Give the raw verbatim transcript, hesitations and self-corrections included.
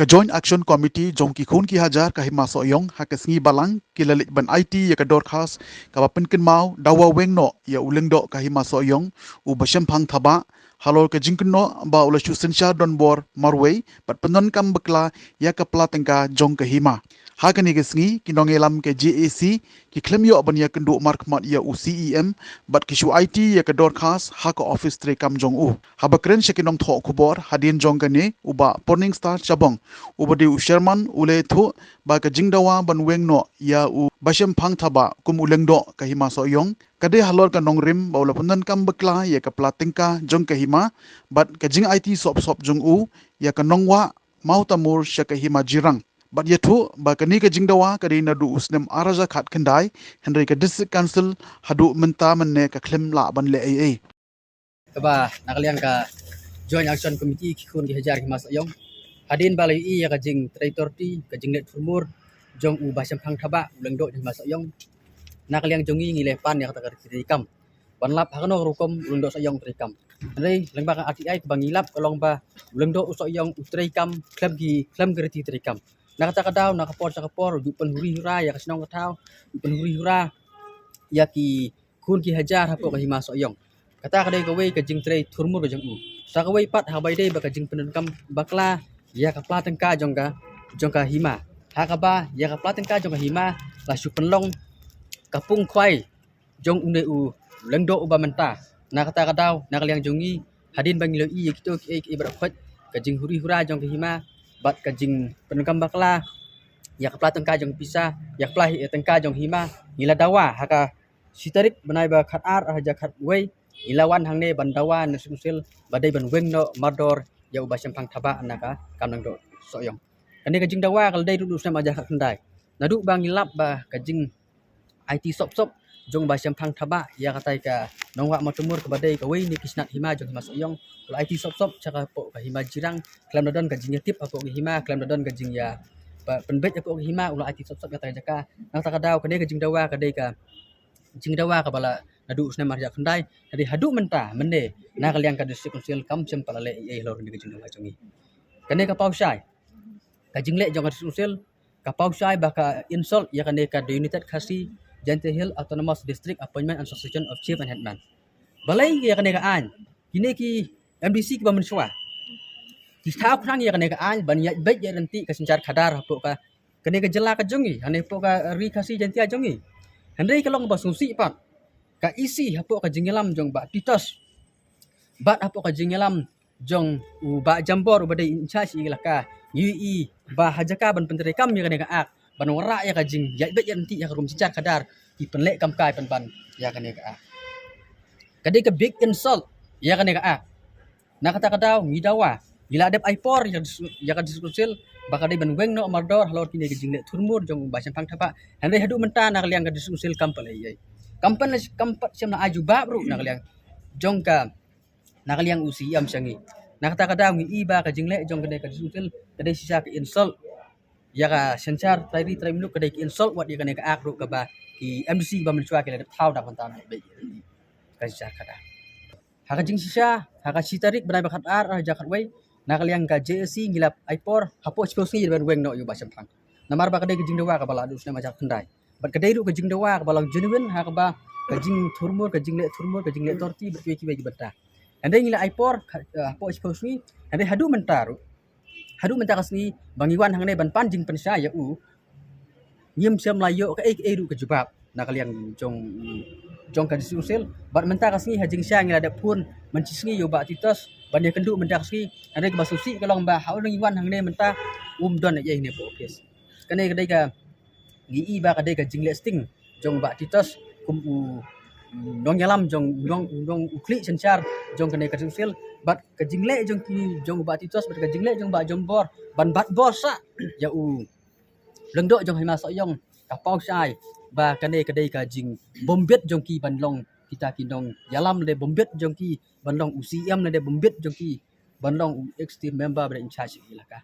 Ka Joint Action Committee jong ki khun ki hajar ka Hima Sohiong ha ka sngi Balang ki la leit ban aiti ïa ka dorkhas kaba pynkynmaw dawa weng noh ïa u lyngdoh ka Hima Sohiong u Bashemphang Thabah halor ka jingkynnoh ba u la shu synshar donbor marwei bad pyndonkam bakla ïa ka pla tyngka jong ka hima. Ha kane ka sngi ki nongïalam ka J A C ki khlem ïoh ban ïakynduh markhmat ïa u C E M bad ki shu aiti ïa ka dorkhas ha ka office treikam jong u. Haba kren sha ki nongthoh khubor hadien jong kane, u Bah Porningstar Shabong uba dei u chairman u la ïathuh ba ka jingdawa ban weng noh ïa u Bashemphang Thabah kum u lyngdoh ka Hima Sohiong ka dei halor ka nongrim ba u la pyndonkam bakla ïa ka pla tyngka jong ka hima bad ka jingaiti sop sop jong u ïa ka nongwah Mawtamur sha ka hima Jirang. Bad ïathuh ba kane ka jingdawa ka dei naduh u snem ar hajar khatkhyndai, hynrei ka District Council haduh mynta mynne ka khlem lah ban leh ei ei. Kaba na ka liang ka Joint Action Committee ki khun ki hajar Hima Sohiong hadien ba la ïohi ïa ka jingtrei torti, ka jingleh thurmur jong u Bashemphang Thabah u lyngdoh jong Hima Sohiong, na ka liang jong ngi ngi la pan ïa kata ka treikam ban lap ha kano ka rukom u lyngdoh Sohiong u treikam. Hynrei lyngba ka R T I kaba ngi lap ka long ba u lyngdoh u Sohiong u treikam khlem ki, khlem ki riti treikam. Na kata ka daw, na ka por sha ka por u ju pynhuri hura ïa ka shnong ka thaw, u pynhuri hura ïa ki khun ki hajar hapoh ka Hima Sohiong. Kata ka dei kawei ka jingtrei thurmur ka jong u. Sa kawei pat ha kaba ïadei bad ka jingpyndonkam bakla ïa ka pla tyngka jong ka, jong ka hima. Ha kaba ïa ka pla tyngka jong ka hima la shu pynlong ka pung khwai jong une u lyngdoh uba mynta. Na kata ka daw, na ka liang jong ngi, hadien ba ngi la ïohi ïa kito kiei kiei ba la khot, ka jinghuri hura jong ka hima bad ka jingpyndonkam bakla ïa ka pla tyngka jong pisa, ïa ka pla hi-, tyngka jong hima, ngi la dawa ha ka shi tarik bnai ba khatar ar hajar khatwei, ngi la wan hangne ban dawa na District Council ba dei ban weng noh mardor ïa u Bashemphang Thabah na ka kam lyngdoh Sohiong. Kane ka jingdawa ka la dei naduh u snem ar hajar khatkhyndai. Naduh ba ngi lap ba ka jing aiti sop sop jong u Bashemphang Thabah ïa katai ka nongwah Mawtamur kaba dei kawei na ki snat hima jong Hima Sohiong. U la aiti sop sop sha ka hapoh ka hima Jirang, khlem da don ka jingïatip hapoh ka hima, khlem da don ka jingïa, ba, pynbeit hapoh ka hima, u la aiti sop sop ïa kata ka jaka. Na kata ka daw kane ka jingdawa ka dei ka jingdawa kaba la naduh u snem ar hajar khatkhyndai, hynrei haduh mynta mynne na ka liang ka District Council kam shym pat la leh ei ei halor kane ka jingdawa jong ngi. Kane ka paw shai, ka jingleh jong ka District Council ka paw shai ba ka insult ïa kane ka The United Khasi Jaintia Hills Autonomous District Appointment and Succession of Chief and Headman. Balei ïa kane ka aiñ? Kine ki M D C kiba mynshuwa ki thaw khnang ïa kane ka aiñ ban ïaid beit ïaid ryntih ka synshar khadar hapoh ka, kane ka jylla ka jong ngi, hangne hapoh ka Ri Khasi Jaintia jong ngi. Hynrei ka long ba sngewsih pat ka E C hapoh ka jingïalam jong Bah Titos bad hapoh ka jingïalam jong u Bah Jambor uba dei in charge ïa ka elaka, ngi ïohi ba ha jaka ban pyntreikam ïa kane ka act, ban wanrah ïa ka jingïaid beit ïaid ryntih ha ka rukom synshar khadar, ki pynleh kam kai pynban ïa kane ka act. Ka dei ka big insult ïa kane ka act. Na kata ka daw ngi dawa, ngi la dep ai por ïa ka Dis-, ïa ka District Council ba ka dei ban weng noh mardor halor kine ka jingleh thurmur jong u Bashemphang Thabah. Hynrei haduh mynta na ka liang ka District Council kam pat leh ei ei. Kam pat, kam pat shym la ai jubab ruh na ka liang jong ka, na ka liang u C E M sha ngi. Na kata ka daw ngi i ba ka jingleh jong kane ka District Council ka dei shisha ka insult ïa ka synshar trai ri trai muluk, ka dei ka insult wat ïa kane ka act ruh kaba ki M D C ba mynshuwa ki la dep thaw da ka bynta ban ïaid beit ka synshar khadar. Ha ka jingshisha, ha ka shi tarik bnai ba khatar ar hajar khatwei, na ka liang ka J A C ngi la ai por hapoh shiphew sngi ban weng noh ïa u Bashemphang. Namar ba ka dei ka jingdawa kaba la naduh u snem ar hajar khatkhyndai. Bad ka dei ruh ka jingdawa kaba long genuine ha kaba ka jingthurmur, ka jingleh thurmur, ka jingleh torti bad kiwei kiwei ki bynta. Hynrei ngi la ai por ka, eh, hapoh shiphew sngi, hynrei haduh mynta ruh, haduh mynta ka sngi ba ngi wan hangne ban pan jingpynshai ïa u, ngim shym la ïoh kaei kaei ruh ka jubab na ka liang jong, jong ka District Council. Bad mynta ka sngi ha jingshisha ngi la dep phone mynshisngi ïa u Bah Titos ban ïakynduh mynta ka sngi, hynrei kaba sngewsih ka long ba ha u ngi wan hangne mynta um don ei ei hangne hapoh office. Kane ka dei ka, ngi i ba ka dei ka jingleh sting jong u Bah Titos kum u nongïalam jong, nong, nong u khlieh synshar jong kane ka District Council. Bad ka jingleh jong ki, jong u Bah Titos bad ka jingleh jong u Bah Jambor ban bat bor sah ïa u lyngdoh jong Hima Sohiong, ka paw shai ba kane ka dei ka jingbymbit jong ki ban long kita ki nongïalam lane bymbit jong ki ban long u C E M lane bymbit jong ki ban long u executive member ba dei in charge ïa ka elaka.